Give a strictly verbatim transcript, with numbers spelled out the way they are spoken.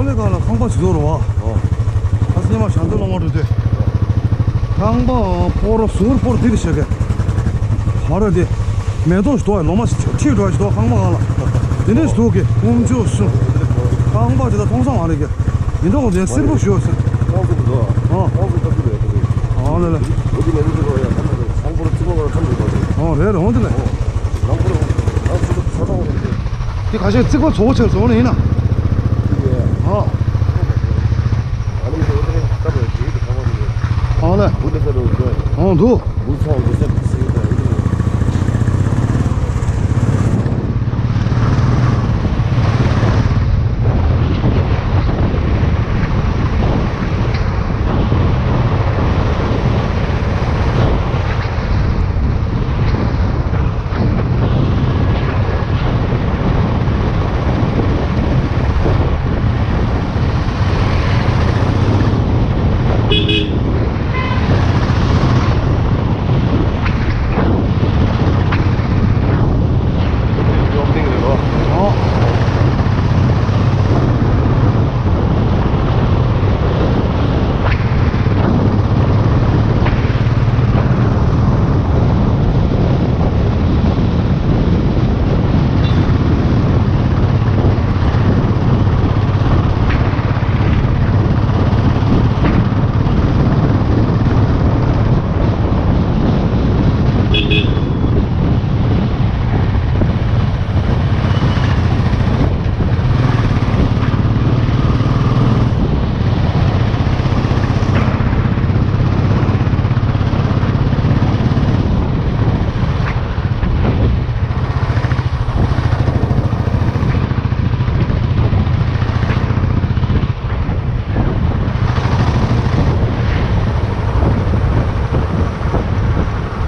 ལས་གང་ལ་ཁང་པ་ཞིག་འདུག་རོ་བ། ཨ་སྙེ་མ་བྱང་དུ་ལོང་བ་འགྲོ་དུས། ཁང་པ་སྤོ་རོ་ཟུར་སྤོ་རོ་དེ་རེ་བྱེད་གི། ཧ་ར་དེ། མེ་ཏོག་ཞིག་འདུག་ལོ་མ་ཞིག་ཁྲིད་འགྲོ་ཞིག་འདུག་ཁང་པ་གང་ལ། དེ་འདྲ་ཞིག་འདུག་གི་ཀུམ་ཅོ་སུ། ཁང་པ་དེ་ད་མཐོང་སང་མ་རེད་གི། ཡིན་འདུག་དེ་སེར་པོ་ཞིག་ཡོད་ས། ཁང་ཚུགས་འདུག་ཨ། ཁང་ཚུགས་ད་ཚུགས་རེད་དེ། ཨ་ལེ་ལེ། འོ་དེ་མེ་ཏོག་ཅིག་རོ་ཡ་ཁང་པ་ཚང་པོ་ཚིག་པ་གང་ཚང་འདུག་ཨ། རེད་རེད་འོ་དེ་ལེ། ནང་པོ་ནང་ཚུགས་ས་ཚང་རེད་དེ། དེ་ཁ་ཤས་རྩིག་པ་ཚོ་ཆེར་བཟོ་ནི་ཡིན་ན། ཨ། ཨ་ནི་འོ་དེ་ལྟ་བུ་ཡོད་ཀྱི་ཁ་བ་མི་ཡོད། ཨ་ལེ། འུ་ལེ་ས་རུ་འགྲོ། ཨང་འདུག་འུ་ཚང་འུ་ཚང་